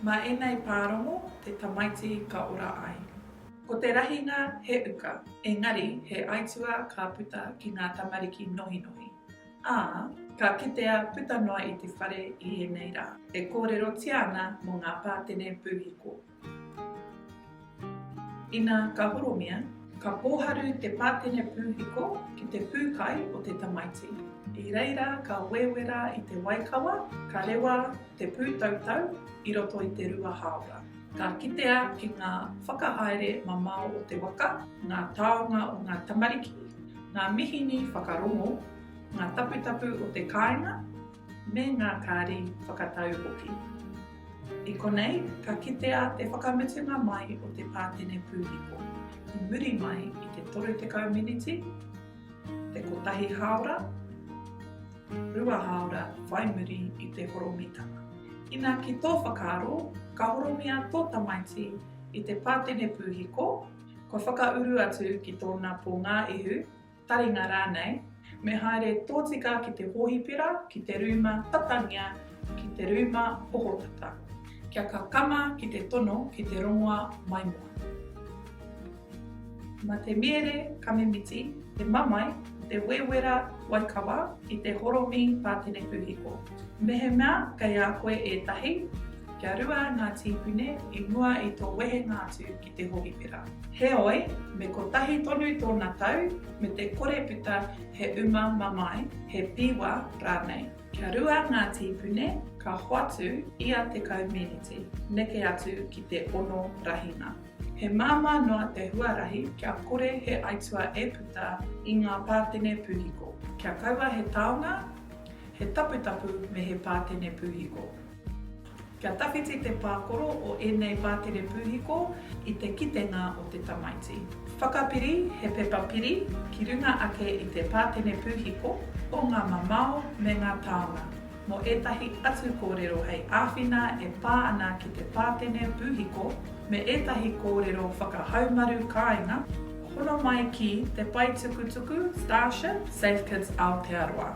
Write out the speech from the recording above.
Mā ēnei pārongo te tamaiti ka ora ai. Ko te rahinga he uka, engari he aituā ka puta ki ngā tamariki nohinohi, ā, ka kitea puta noa i te whare i ēnei rā. E kōrerotia ana mō ngā pātene pūhiko. Ina ka horomia, ka pōharu te pātene pūhiko ki te pūkai o te tamaiti. I reira ka wewera i te waikawa, ka rewa te pūtautau i roto i te rua hāora. Ka kitea ki ngā whakahaere mamao o te waka, ngā taonga o ngā tamariki, ngā mihini whakarongo, ngā taputapu o te kāinga, me ngā kāri whakatau hoki. I konei, ka kitea te whakamutunga mai o te pātene pūhiko, i muri mai i te 30 meneti, te kotahi hāora, rua hāora whai muri i te horomitanga. Ina ki tō whakaaro, ka horomia tō tamaiti i te pātene pūhiko, kua whakauru atu ki tōna pōngā ihu, taringa rānei, me haere tōtika ki te hōhipera, ki te rūma tatangia, ki te rūma ohotata. Kia kakama ki te tono ki te rongoa maimoa. Ma te miere ka mimiti te mamae, te wewera waikawa i te horomi pātene pūhiko. Mehemea kei a koe ētahi, kia rua ngā tīpune i mua i tō wehenga atu ki te hōhipera. Heoi, me kotahi tonu tōna tau, me te kore puta he uma mamae, he pīwa rānei. Kia rua ngā tīpune, ka hoatu ia 10 meneti, neke atu ki te ono rahinga. He māmā noa te huarahi kia kore he aituā e puta i ngā pātene pūhiko. Kia kaua he taonga, he taputapu me he pātene pūhiko. Kia tawhiti te pākoro o ēnei pātere pūhiko i te kitenga o te tamaiti. Whakapiri he pepa piri ki runga ake i te pātene pūhiko o ngā mamao me ngā taonga. Mō ētahi atu kōrero hei āwhina e pā ana ki te pātene pūhiko me ētahi kōrero whakahaumaru kāinga, hono mai ki te pae tukutuku Starship Safekids Aotearoa.